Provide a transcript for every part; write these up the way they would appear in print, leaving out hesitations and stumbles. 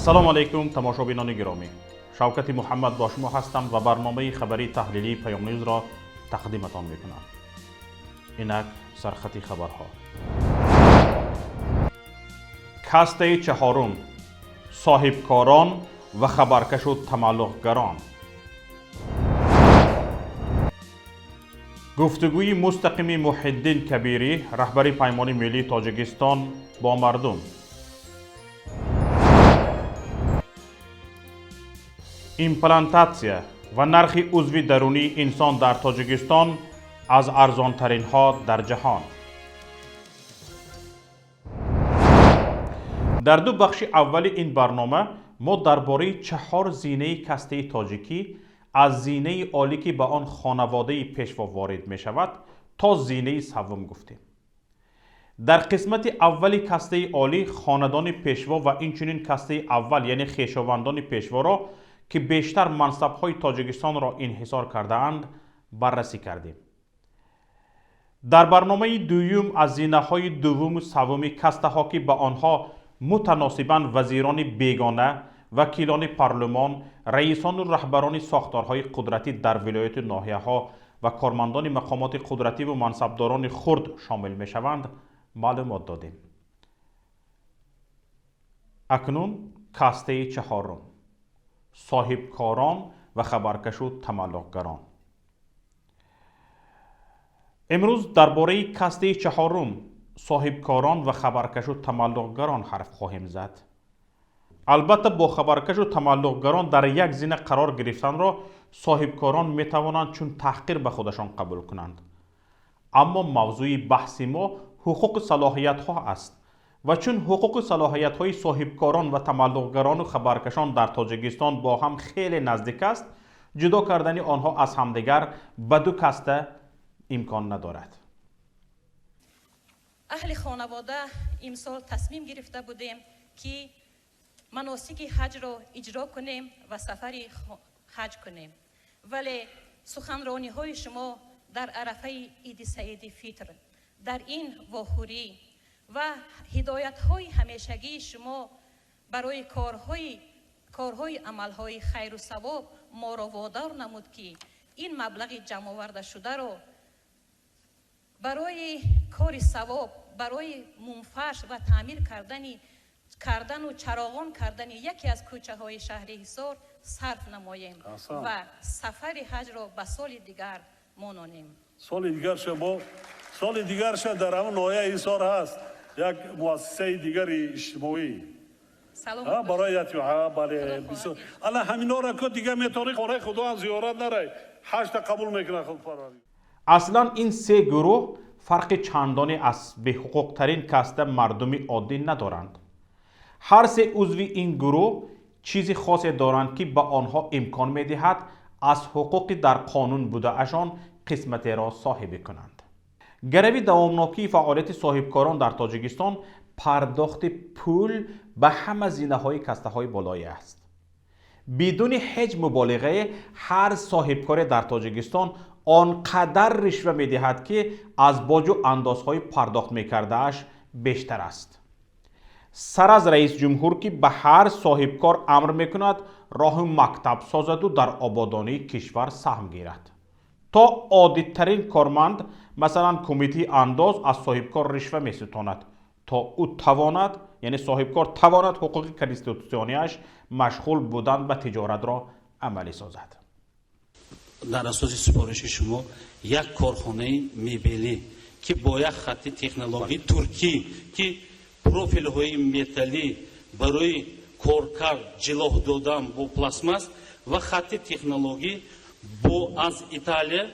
Ассалому алайкум, тамошобинони гиромӣ. Шавкати Муҳаммад бо шумо ҳастам ва барномаи хабарии таҳлилии Паёмньюзро тақдиматон мекунам. Инак сархати хабарҳо. Кастаи чаҳорум: соҳибкорон ва хабаркашу тамаллуқгарон. Гуфтугӯи мустақими Муҳиддин Кабирӣ, раҳбари Паймони миллии Тоҷикистон, бо мардум. Имплантатсия ва нархи узви дарунии инсон дар Тоҷикистон аз арзонтаринҳо дар ҷаҳон. Дар ду бахши аввали ин барнома мо дар бораи чаҳор зинаи кастаи тоҷикӣ, аз зинаи олӣ, ки ба он хонаводаи пешво ворид мешавад, то зинаи саввум гуфтем. Дар қисмати аввали кастаи олӣ хонадони пешво ва инчунин кастаи аввал, яъне хешовандони пешворо, ки бештар мансабҳои Тоҷикистонро инҳисор кардаанд, баррасӣ кардем. Дар барномаи дуюм аз зинаҳои дуввуму саввуми кастаҳо, ки ба онҳо мутаносибан вазирони бегона, вакилони парлумон, раисону раҳбарони сохторҳои қудратӣ дар вилояту ноҳияҳо ва кормандони мақомоти қудративу мансабдорони хурд шомил мешаванд, маълумот додем. Акнун кастаи чаҳорум: соҳибкорон ва хабаркашу тамаллуқгарон. Имрӯз дар бораи кастаи чаҳорум, соҳибкорон ва хабаркашу тамаллуқгарон ҳарф хоҳем зад. Албатта, бо хабаркашу тамаллуқгарон дар як зина қарор гирифтанро соҳибкорон метавонанд чун таҳқир ба худашон қабул кунанд, аммо мавзӯи баҳси мо ҳуқуқу салоҳиятҳо аст ва чун ҳуқуқу салоҳиятҳои соҳибкорон ва тамаллуқгарону хабаркашон дар Тоҷикистон бо ҳам хеле наздик аст, ҷудо кардани онҳо аз ҳамдигар ба ду каста имкон надорад. Аҳли хонавода имсол тасмим гирифта будем, ки маносики ҳаҷро иҷро кунем ва сафари ҳаҷ кунем, вале суханрониҳои шумо дар арафаи Иди Саиди Фитр, дар ин вохӯрӣ ва ҳидоятҳои ҳамешагии шумо барои корҳои амалҳои хайру савоб моро водор намуд, ки ин маблағи ҷамъовардашударо барои кори савоб, барои мумфарш ва таъмир кардану чароғон кардани яке аз кӯчаҳои шаҳри Ҳисор сарф намоем ва сафари ҳаҷро ба соли дигар мононем. Соли дигарша бо соли дигарша дар ҳамон ноҳияи Ҳисор ҳаст як муассисаи дигари иҷтимоӣ барои ятимҳо. Бале, ала ҳаминҳоро ку дигар метавонӣ хонаи худо зиёрат нарай, ҳаҷта қабул мекунад худ Парвардигор. Аслан ин се гурӯҳ фарқи чандоне аз беҳуқуқтарин каста, мардуми оддӣ, надоранд. Ҳар се узви ин гурӯҳ чизи хосе доранд, ки ба онҳо имкон медиҳад аз ҳуқуқи дар қонун будаашон қисматеро соҳибӣ кунанд. Гарави давомнокии фаъолияти соҳибкорон дар Тоҷикистон пардохти пул ба ҳама зинаҳои кастаҳои болоӣ аст. Бидуни ҳеҷ муболиғае, ҳар соҳибкоре дар Тоҷикистон он қадар ришва медиҳад, ки аз боҷу андозҳои пардохт мекардааш бештар аст. Сар аз раисҷумҳур, ки ба ҳар соҳибкор амр мекунад роҳу мактаб созаду дар ободонии кишвар саҳм гирад, то оддитарин корманд, масалан кумитаи андоз, аз соҳибкор ришва меситонад, то ӯ тавонад, яъне соҳибкор тавонад, ҳуқуқи конститутсионияш машғул будан ба тиҷоратро амалӣ созад. Дар асоси супориши шумо як корхонаи мебелӣ, ки бо як хатти технологии туркӣ, ки профилҳои металлӣ барои коркард, ҷилоҳ додан бо пластмасс, ва хатти технологӣ бо аз Италия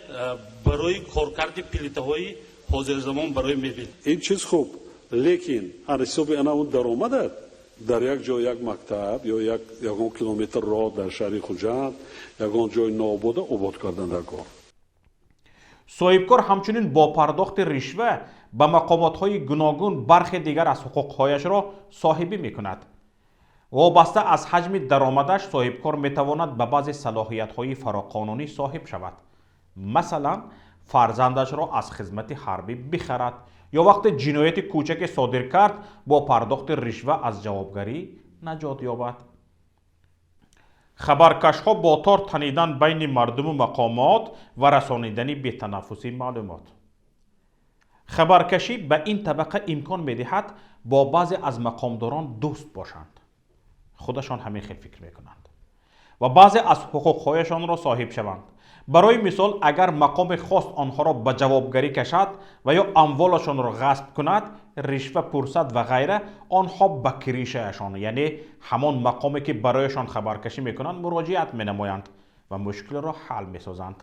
барои коркарди плитаҳои ҳозирзамон барои мебел. Ин чиз хуб, лекин аз ҳисоби ана он даромадат дар як ҷо як мактаб ё ягон километр роҳ дар шаҳри Хуҷанд, ягон ҷои нообода обод кардан дар кор. Соҳибкор ҳамчунин бо пардохти ришва ба мақомотҳои гуногун бархе дигар аз ҳуқуқҳояшро соҳибӣ мекунад. Вобаста аз ҳаҷми даромадаш соҳибкор метавонад ба баъзе салоҳиятҳои фароқонунӣ соҳиб шавад, масалан, фарзандашро аз хизмати ҳарбӣ бихарад ё вақте ҷинояти кӯчаке содир кард, бо пардохти ришва аз ҷавобгарӣ наҷот ёбад. Хабаркашҳо бо тор танидан байни мардуму мақомот ва расонидани бетанаффуси маълумот. Хабаркашӣ ба ин табақа имкон медиҳад бо баъзе аз мақомдорон дӯст бошанд, худашон ҳамин хел фикр мекунанд, ва баъзе аз ҳуқуқҳояшонро соҳиб шаванд. Барои мисол, агар мақоме хост онҳоро ба ҷавобгарӣ кашад ва ё амволашонро ғасб кунад, ришва пурсад ва ғайра, онҳо ба крышаашон, яъне ҳамон мақоме ки барояшон хабаркашӣ мекунанд, муроҷиат менамоянд ва мушкилро ҳал месозанд.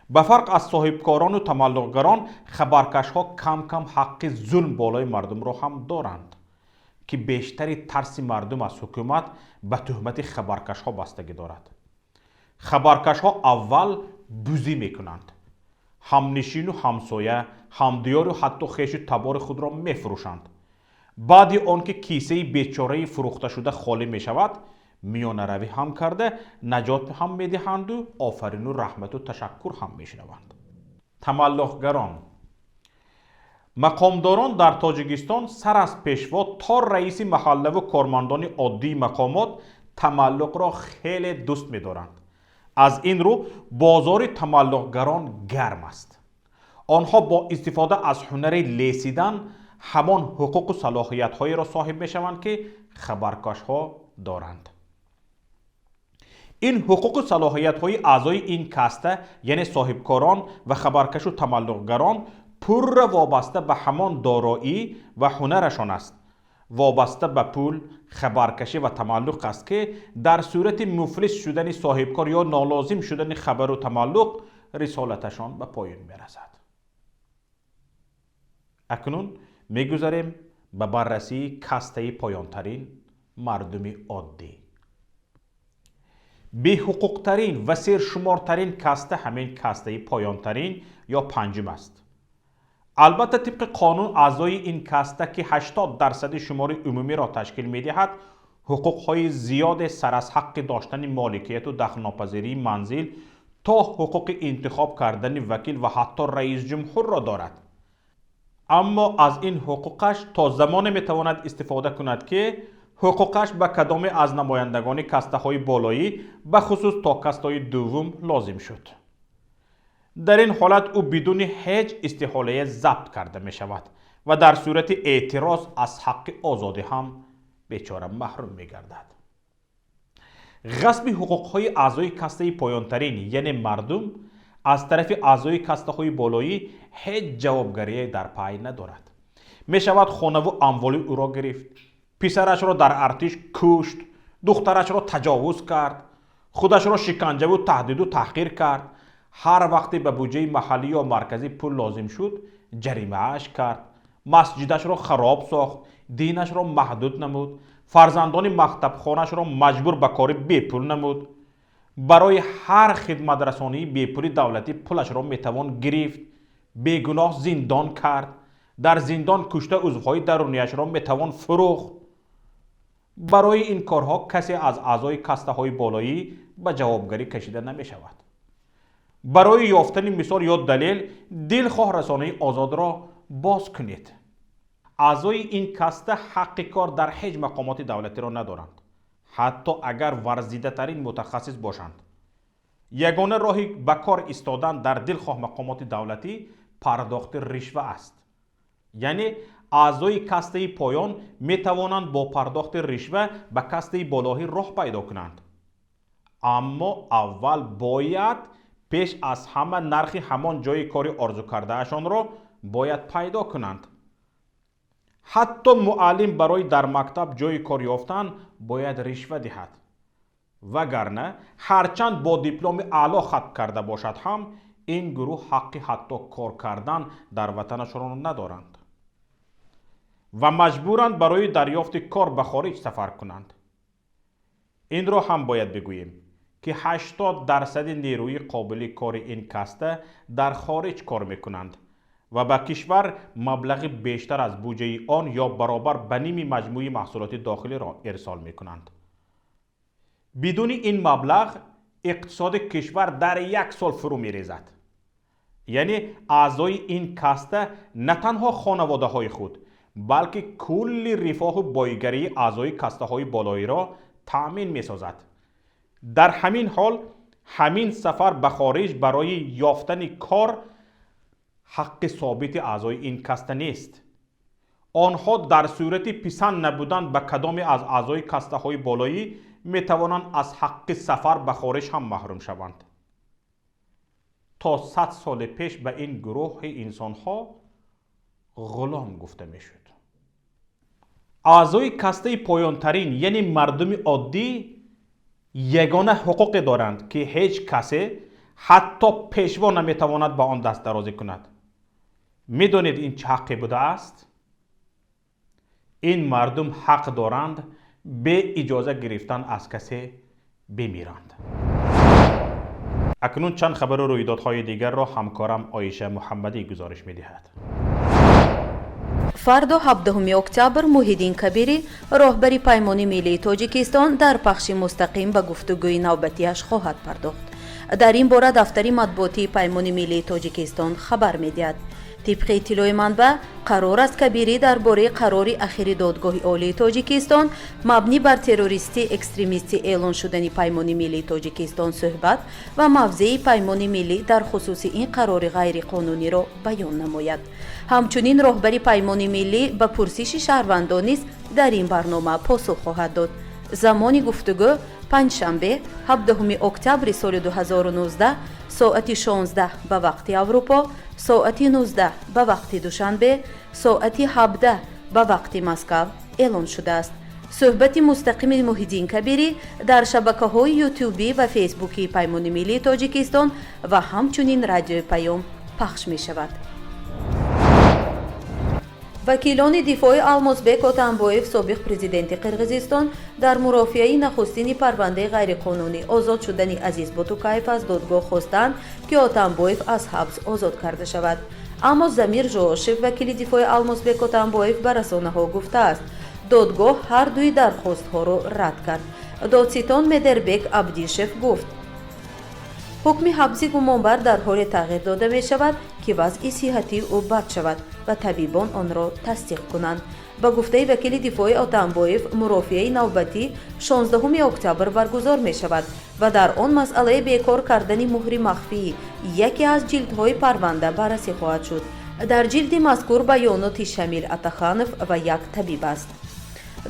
Ба фарқ аз соҳибкорону тамаллуқгарон, хабаркашҳо кам-кам ҳаққи зулм болои мардумро ҳам доранд, ки бештари тарси мардум аз ҳукумат ба туҳмати хабаркашҳо бастагӣ дорад. Хабаркашҳо аввал бузӣ мекунанд, ҳамнишину ҳамсоя, ҳамдиёру ҳатто хешу табори худро мефурӯшанд. Баъди он ки кисаи бечораи фурӯхташуда холӣ мешавад, миёнаравӣ ҳам карда, наҷот ҳам медиҳанду офарину раҳмату ташаккур ҳам мешунаванд. Тамаллуқгарон. Мақомдорон дар Тоҷикистон сар аз пешво то раиси маҳаллаву кормандони оддии мақомот тамаллуқро хеле дӯст медоранд. Аз ин рӯ бозори тамаллуқгарон гарм аст. Онҳо бо истифода аз ҳунари лесидан ҳамон ҳуқуқу салоҳиятҳоеро соҳиб мешаванд, ки хабаркашҳо доранд. Ин ҳуқуқу салоҳиятҳои аъзои ин каста, яъне соҳибкорон ва хабаркашу тамаллуқгарон, пурра вобаста ба ҳамон дороӣ ва ҳунарашон аст. Вобаста ба пул, хабаркашӣ ва тамаллуқ аст, ки дар сурати муфлис шудани соҳибкор ё нолозим шудани хабару тамаллуқ рисолаташон ба поён мерасад. Акнун мегузарем ба баррасии кастаи поёнтарин, мардуми оддӣ. Беҳуқуқтарин ва сершумортарин каста ҳамин кастаи поёнтарин ё панҷум аст. Албатта, тибқи қонун аъзои ин каста, ки 80% шумори умумиро ташкил медиҳад, ҳуқуқҳои зиёде сар аз ҳаққи доштани моликияту дахлнопазирии манзил то ҳуқуқи интихоб кардани вакил ва ҳатто раисҷумҳурро дорад. Аммо аз ин ҳуқуқаш то замоне метавонад истифода кунад, ки ҳуқуқаш ба кадоме аз намояндагони кастаҳои болоӣ, бахусус то кастаҳои дуввум, лозим шуд. Дар ин ҳолат ӯ бидуни ҳеҷ истиҳолае забт карда мешавад ва дар сурати эътироз аз ҳаққи озодӣ ҳам бечора маҳрум мегардад. Ғасби ҳуқуқҳои аъзои кастаи поёнтарин, яъне мардум, аз тарафи аъзои кастаҳои болоӣ ҳеҷ ҷавобгарие дар пай надорад. Мешавад хонаву амволи ӯро гирифт, писарашро дар артиш кушт, духтарашро таҷовуз кард, худашро шиканҷаву таҳдиду таҳқир кард, ҳар вақте ба буҷаи маҳаллӣ ё марказӣ пул лозим шуд, ҷаримааш кард, масҷидашро хароб сохт, динашро маҳдуд намуд, фарзандони мактабхонашро маҷбур ба кори бепул намуд. Барои ҳар хидматрасонии бепули давлатӣ пулашро метавон гирифт, бегуноҳ зиндон кард, дар зиндон кушта узвҳои дарунияшро метавон фурӯхт. Барои ин корҳо касе аз аъзои кастаҳои болоӣ ба ҷавобгарӣ кашида намешавад. Барои ёфтани мисол ё далел дилхоҳ расонаи озодро боз кунед. Аъзои ин каста ҳаққи кор дар ҳеҷ мақомоти давлатиро надоранд, ҳатто агар варзидатарин мутахассис бошанд. Ягона роҳи ба кор истодан дар дилхоҳ мақомоти давлатӣ пардохти ришва аст. Яъне аъзои кастаи поён метавонанд бо пардохти ришва ба кастаи болоҳӣ роҳ пайдо кунанд. Аммо аввал бояд пеш аз ҳама нархи ҳамон ҷойи кори орзукардаашонро бояд пайдо кунанд. Ҳатто муаллим барои дар мактаб ҷойи кор ёфтан бояд ришва диҳад. Вагарна ҳарчанд бо дипломи аъло хатм карда бошад ҳам, ин гурӯҳ ҳаққи ҳатто кор кардан дар ватанашонро надоранд ва маҷбуранд барои дарёфти кор ба хориҷ сафар кунанд. Инро ҳам бояд бигӯем, ки 80% нерӯи қобили кори ин каста дар хориҷ кор мекунанд ва ба кишвар маблағи бештар аз буҷаи он ё баробар ба ними маҷмӯи маҳсулоти дохилиро ирсол мекунанд. Бидуни ин маблағ иқтисоди кишвар дар як сол фурӯ мерезад. Яъне аъзои ин каста на танҳо хонаводаҳои худ, балки кулли рифоҳу боигарии аъзои кастаҳои болоиро таъмин месозад. Дар ҳамин ҳол ҳамин сафар ба хориҷ барои ёфтани кор ҳаққи собити аъзои ин каста нест. Онҳо дар сурати писанд набудан ба кадоме аз аъзои кастаҳои болоӣ метавонанд аз ҳаққи сафар ба хориҷ ҳам маҳрум шаванд. То 100 соли пеш ба ин гурӯҳи инсонҳо ғулом гуфта мешуд. Аъзои кастаи поёнтарин, яъне мардуми оддӣ, ягона ҳуқуқе доранд, ки ҳеҷ касе, ҳатто пешво, наметавонад ба он дастдарозӣ кунад. Медонед, ин чӣ ҳаққе будааст? Ин мардум ҳақ доранд бе иҷоза гирифтан аз касе бимиранд. Акнун чанд хабару рӯйдодҳои дигарро ҳамкорам Оиша Муҳаммадӣ гузориш медиҳад. Фардо, 17 октябр, Муҳиддин Кабирӣ, роҳбари Паймони миллии Тоҷикистон, дар пахши мустақим ба гуфтугӯи навбатиаш хоҳад пардохт. Дар ин бора дафтари матбуотии Паймони миллии Тоҷикистон хабар медиҳад. Тибқи иттилои манбаъ, қарор аст, Кабирӣ дар бораи қарори ахири Додгоҳи Олии Тоҷикистон мабнӣ бар террористӣ экстремистӣ эълон шудани Паймони миллии Тоҷикистон суҳбат ва мавзеи Паймони миллӣ дар хусуси ин қарори ғайриқонуниро баён намояд. Ҳамчунин роҳбари Паймони миллӣ ба пурсиши шаҳрвандон низ дар ин барнома посух хоҳад дод. Замони гуфтугӯ панҷшанбе, 17 октябри соли 2019, соати 16 ба вақти Аврупо, соати 19 ба вақти Душанбе, соати 17 ба вақти Москав эълон шудааст. Суҳбати мустақими Муҳиддин Кабирӣ дар шабакаҳои Ютубӣ ва Фейсбукии Паймони миллии Тоҷикистон ва ҳамчунин Радиои Паём пахш мешавад. Вакилони дифои Алмозбек Отамбоев, собиқ президенти Қирғизистон, дар мурофиаи нахустини парвандаи ғайриқонунӣ озод шудани Азиз Ботукаев аз додгоҳ хостанд, ки Отамбоев аз ҳабс озод карда шавад. Аммо Замир Жоошев, вакили дифои Алмозбек Отамбоев, ба расонаҳо гуфтааст, додгоҳ ҳар дуи дархостҳоро рад кард. Додситон Медербек Абдишев гуфт, ҳукми ҳабси гумонбар дар ҳоле тағйир дода мешавад, ки вазъи сиҳатии ӯ бад шавад ва табибон онро тасдиқ кунанд. Ба гуфтаи вакили дифои Отамбоев, мурофиаи навбатӣ 16 октябр баргузор мешавад ва дар он масъалаи бекор кардани муҳри махфии яке аз ҷилдҳои парванда баррасӣ хоҳад шуд. Дар ҷилди мазкур баёноти Шамил Атаханов ва як табиб аст.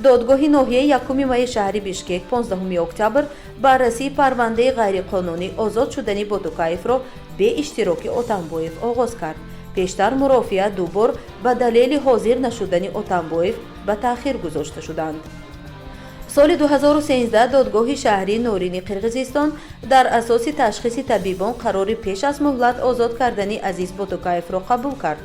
Додгоҳи ноҳияи Якуми майи шаҳри Бишкек 15 октябр баррасии парвандаи ғайриқонунӣ озод шудани Ботукаевро бе иштироки Отамбоев оғоз кард. Пештар мурофиа ду бор ба далели ҳозир нашудани Отамбоев ба таъхир гузошта шуданд. Соли 2013 додгоҳи шаҳрии Норини Қирғизистон дар асоси ташхиси табибон қарори пеш аз муҳлат озод кардани Азиз Ботукаевро қабул кард.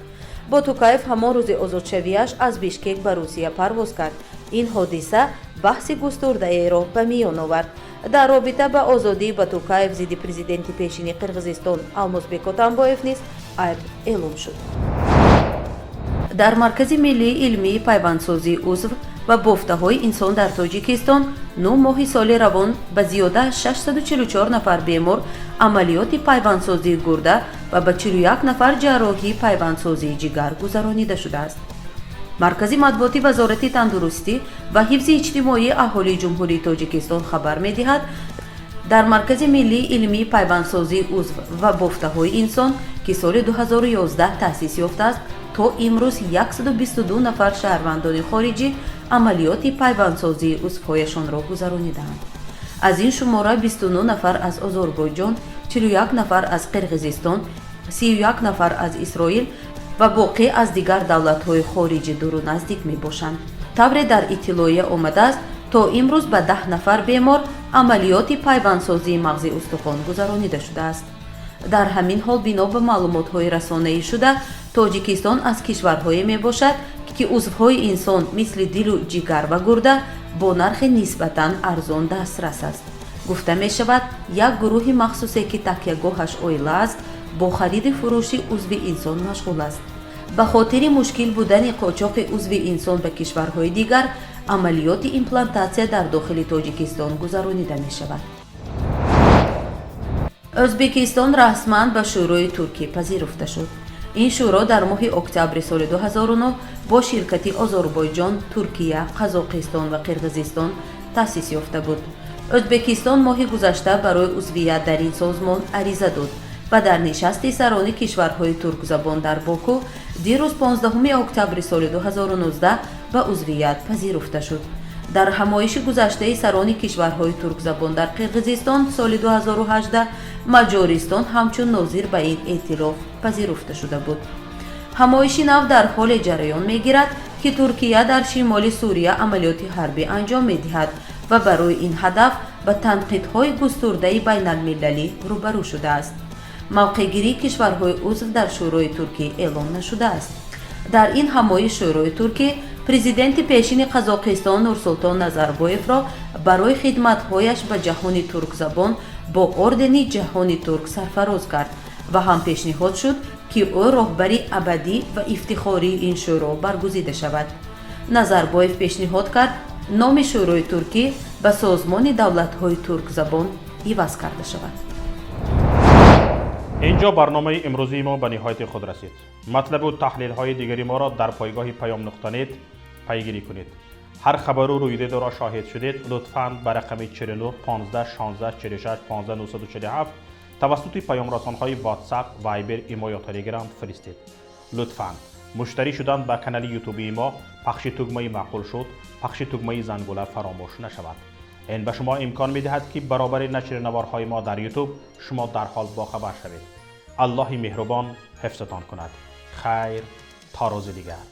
Ботукаев ҳамон рӯзи озодшавиаш аз Бишкек ба Русия парвоз кард. Ин ҳодиса баҳси густурдаеро ба миён овард. Дар робита ба озодии Батукаев зидди президенти пешини Қирғизистон Алмозбек Отамбоев низ айб эълон шуд. Дар Маркази миллии илмии пайвандсозии узв ва бофтаҳои инсон дар Тоҷикистон 9 моҳи соли равон ба зиёда аз 644 нафар бемор амалиёти пайвандсозии гурда ва ба 41 нафар ҷарроҳии пайвандсозии ҷигар гузаронида шудааст. Маркази матбуоти Вазорати тандурустӣ ва ҳифзи иҷтимоии аҳолии Ҷумҳурии Тоҷикистон хабар медиҳад, дар Маркази миллии илмии пайвандсозии узв ва бофтаҳои инсон, ки соли 2011 таъсис ёфтааст, то имрӯз 122 нафар шаҳрвандони хориҷӣ амалиёти пайвандсозии узвҳояшонро гузаронидаанд. Аз ин шумора 29 нафар аз Озарбойҷон, 41 нафар аз Қирғизистон, 31 нафар аз Исроил ва боқӣ аз дигар давлатҳои хориҷи дуру наздик мебошанд. Тавре дар иттилоия омадааст, то имрӯз ба 10 нафар бемор амалиёти пайвандсозии мағзи устухон гузаронида шудааст. Дар ҳамин ҳол, бино ба маълумотҳои расонаӣ шуда, Тоҷикистон аз кишварҳое мебошад, ки узвҳои инсон, мисли дилу ҷигар ва гурда, бо нархи нисбатан арзон дастрас аст. Гуфта мешавад, як гурӯҳи махсусе, ки такягоҳаш оила аст, бо хариди фурӯши узви инсон машғул аст. Ба хотири мушкил будани қочоқи узви инсон ба кишварҳои дигар, амалиёти имплантатсия дар дохили Тоҷикистон гузаронида мешавад. Ӯзбекистон расман ба Шӯрои Туркӣ пазируфта шуд. Ин шӯро дар моҳи октябри соли 2009 бо ширкати Озарбойҷон, Туркия, Қазоқистон ва Қирғизистон таъсис ёфта буд. Ӯзбекистон моҳи гузашта барои узвият дар ин созмон ариза дод ва дар нишасти сарони кишварҳои туркзабон дар Боку дирӯз, 15 октябри соли 2019, ба узвият пазируфта шуд. Дар ҳамоиши гузаштаи сарони кишварҳои туркзабон дар Қирғизистон соли 2018 Маҷористон ҳамчун нозир ба ин эътилоф пазируфта шуда буд. Ҳамоиши нав дар ҳоле ҷараён мегирад, ки Туркия дар шимоли Сурия амалиёти ҳарбӣ анҷом медиҳад ва барои ин ҳадаф ба танқидҳои густурдаи байналмилалӣ рӯбарӯ шудааст. Мавқеъгирии кишварҳои узв дар Шӯрои Туркӣ эълон нашудааст. Дар ин ҳамоиш Шӯрои Туркӣ президенти пешини Қазоқистон Нурсултон Назарбоевро барои хидматҳояш ба ҷаҳони туркзабон бо ордени Ҷаҳони Турк сарфароз кард ва ҳам пешниҳод шуд, ки ӯ роҳбари абадӣ ва ифтихории ин шӯро баргузида шавад. Назарбоев пешниҳод кард, номи Шӯрои Туркӣ ба Созмони давлатҳои туркзабон иваз карда шавад. Инҷо барномаи имрӯзии мо ба ниҳояти худ расид. Матлабу таҳлилҳои дигари моро дар пойгоҳи паём нуқта нет пайгирӣ кунед. Ҳар хабару рӯйдодеро шоҳид шудед, лутфан ба рақами 49 15 16 46 15 947 тавассути паёмрасонҳои WhatsApp, Viber, Имо ё Telegram фиристед. Лутфан муштарӣ шудан ба канали ютубии мо, пахши тугмаи «Маъқул шуд», пахши тугмаи зангула фаромӯш нашавад. Ин ба шумо имкон медиҳад, ки баробари нашри наворҳои мо дар Ютуб шумо дарҳол бохабар шавед. Аллоҳи меҳрубон ҳифзатон кунад. Хайр, то рӯзи дигар.